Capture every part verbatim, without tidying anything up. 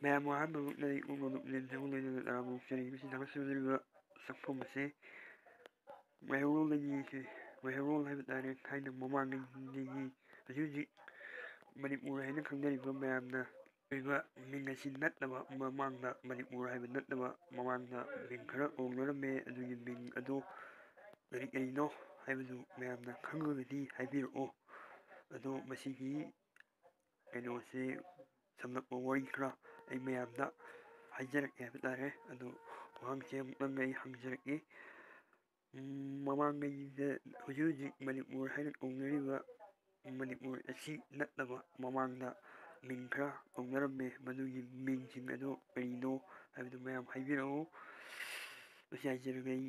ꯃꯌꯥꯝ ꯑꯍꯥꯟꯕꯃꯛꯇꯗꯤ ꯎꯃ ꯅꯨꯄꯤꯅ ꯊꯧꯒꯜ ꯂꯣꯏꯅꯅ ꯇꯔꯥꯃꯨꯛ ꯆꯅꯤ ꯃꯁꯤ ꯊꯥꯒꯠꯆꯗꯣꯔꯤꯕ ꯁꯛꯐꯝ ꯑꯁꯦ ꯃꯩꯍꯧꯔꯣꯜꯗꯒꯤ ꯃꯩꯍꯧꯔꯣꯜ ꯍꯥꯏꯕ ꯇꯥꯔꯦ꯫ ꯊꯥꯏꯅ ꯃꯃꯥꯡꯉꯩꯗꯒꯤ ꯍꯧꯖꯤꯛ ꯍꯧꯖꯤꯛ ꯃꯅꯤꯄꯨꯔ ꯍꯥꯏꯅ ꯈꯪꯅꯔꯤꯕ ꯃꯌꯥꯝꯅ ꯑꯣꯏꯕ ꯃꯤꯡ ꯑꯁꯤ ꯅꯠꯇꯕ ꯃꯃꯥꯡꯗ ꯃꯅꯤꯄꯨꯔ ꯍꯥꯏꯕ ꯅꯠꯇꯕ ꯃꯃꯥꯡꯗ ꯃꯤꯡ ꯈꯔ ꯀꯧꯅꯔꯝꯃꯦ꯫ ꯑꯗꯨꯒꯤ ꯃꯤꯡ ꯑꯗꯨ ꯀꯔꯤ ꯀꯔꯤꯅꯣ ꯍꯥꯏꯕꯗꯨ ꯃꯌꯥꯝꯅ ꯈꯪꯉꯒꯗꯤ ꯍꯥꯏꯕꯤꯔꯛꯑꯣ꯫ ꯑꯗꯣ ꯃꯁꯤꯒꯤ ꯀꯩꯅꯣꯁꯤ ꯁꯝꯂꯞꯄ ꯋꯥꯔꯤ ꯈꯔ ꯑꯩ ꯃꯌꯥꯝꯗ ꯍꯥꯏꯖꯔꯛꯀꯦ ꯍꯥꯏꯕ ꯇꯥꯔꯦ꯫ ꯑꯗꯣ ꯋꯥꯍꯪꯁꯦ ꯑꯃꯨꯛꯇꯪ ꯑꯩ ꯍꯪꯖꯔꯛꯀꯦ꯫ ꯎꯝ, ꯃꯃꯥꯡꯉꯩꯗ ꯍꯧꯖꯤꯛ ꯍꯧꯖꯤꯛ ꯃꯅꯤꯄꯨꯔ ꯍꯥꯏꯅ ꯀꯧꯅꯔꯤꯕ ꯃꯅꯤꯄꯨꯔ ꯑꯁꯤ ꯅꯠꯇꯕ ꯃꯃꯥꯡꯗ ꯃꯤꯡ ꯈꯔ ꯀꯧꯅꯔꯝꯃꯦ꯫ ꯃꯗꯨꯒꯤ ꯃꯤꯡꯁꯤꯡ ꯑꯗꯨ ꯀꯔꯤꯅꯣ ꯍꯥꯏꯕꯗꯨ ꯃꯌꯥꯝ ꯍꯥꯏꯕꯤꯔꯛꯎ꯫ ꯃꯁꯤ ꯍꯥꯏꯖꯔꯒ ꯑꯩ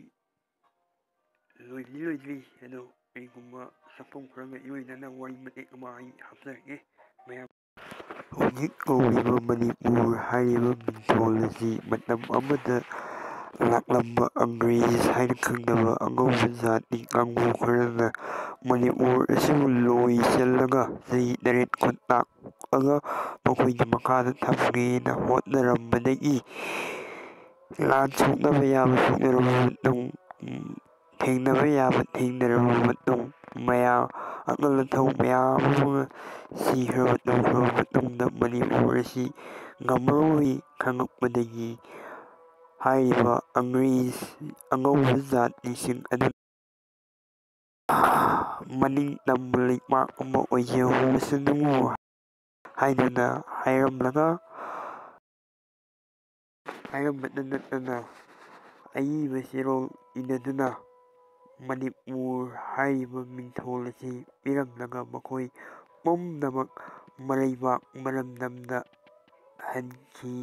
ꯂꯣꯏꯗ꯭ꯔꯤ ꯂꯣꯏꯗ꯭ꯔꯤ ꯑꯗꯣ ꯀꯔꯤꯒꯨꯝꯕ ꯁꯛꯐꯝ ꯈꯔꯒ ꯏꯔꯣꯏꯅꯅ ꯋꯥꯔꯤ ꯃꯇꯦꯛ ꯑꯃ ꯑꯩ ꯍꯥꯞꯆꯔꯛꯀꯦ꯫ ꯃꯌꯥꯝ ꯍꯧꯖꯤꯛ ꯀꯧꯔꯤꯕ ꯃꯅꯤꯄꯨꯔ ꯍꯥꯏꯔꯤꯕ ꯃꯤꯡꯊꯣꯜ ꯑꯁꯤ ꯃꯇꯝ ꯑꯃꯗ ꯂꯥꯛꯂꯝꯕ ꯑꯪꯒ꯭ꯔꯦꯖ ꯍꯥꯏꯅ ꯈꯪꯅꯕ ꯑꯉꯧꯕ ꯖꯥꯠꯀꯤ ꯀꯥꯡꯕꯨ ꯈꯔꯅ ꯃꯅꯤꯄꯨꯔ ꯑꯁꯤꯕꯨ ꯂꯣꯏꯁꯤꯜꯂꯒ ꯆꯍꯤ ꯇꯔꯦꯠ ꯈꯨꯟꯇꯥꯛꯑꯒ ꯃꯈꯣꯏꯒꯤ ꯃꯈꯥꯗ ꯊꯝꯒꯦꯅ ꯍꯣꯠꯅꯔꯝꯕꯗꯒꯤ ꯂꯥꯟ ꯁꯣꯛꯅꯕ ꯌꯥꯕ ꯁꯣꯛꯅꯔꯕ ꯃꯇꯨꯡ, ꯎꯝ, ꯊꯦꯡꯅꯕ ꯌꯥꯕ ꯊꯦꯡꯅꯔꯕ ꯃꯇꯨꯡ, ꯃꯌꯥꯝ ꯑꯀꯜ ꯑꯊꯧ ꯃꯌꯥꯝ ꯑꯃ ꯁꯤꯈ꯭ꯔꯕ ꯇꯧꯈ꯭ꯔꯕ ꯃꯇꯨꯡꯗ ꯃꯅꯤꯄꯨꯔ ꯑꯁꯤ ꯉꯝꯃꯔꯣꯏ ꯈꯪꯉꯛꯄꯗꯒꯤ ꯍꯥꯏꯔꯤꯕ ꯑꯪꯒ꯭ꯔꯦꯖ ꯑꯉꯧꯕ ꯖꯥꯇꯤꯁꯤꯡ ꯑꯗꯨ ꯃꯅꯤꯡ ꯇꯝꯕ ꯂꯩꯕꯥꯛ ꯑꯃ ꯑꯣꯏꯖꯍꯧꯁꯅꯨ ꯍꯥꯏꯗꯨꯅ ꯍꯥꯏꯔꯝꯂꯒ ꯍꯥꯏꯔꯝꯕꯇ ꯅꯠꯇꯅ ꯑꯏꯕ ꯆꯦꯔꯣꯜ ꯏꯅꯗꯨꯅ ꯃꯅꯤꯄꯨꯔ ꯍꯥꯏꯔꯤꯕ ꯃꯤꯡꯊꯣꯜ ꯑꯁꯤ ꯄꯤꯔꯝꯂꯒ ꯃꯈꯣꯏ ꯄꯨꯝꯅꯃꯛ ꯃꯔꯩꯕꯥꯛ ꯃꯔꯝꯗꯝꯗ ꯍꯟꯈꯤ꯫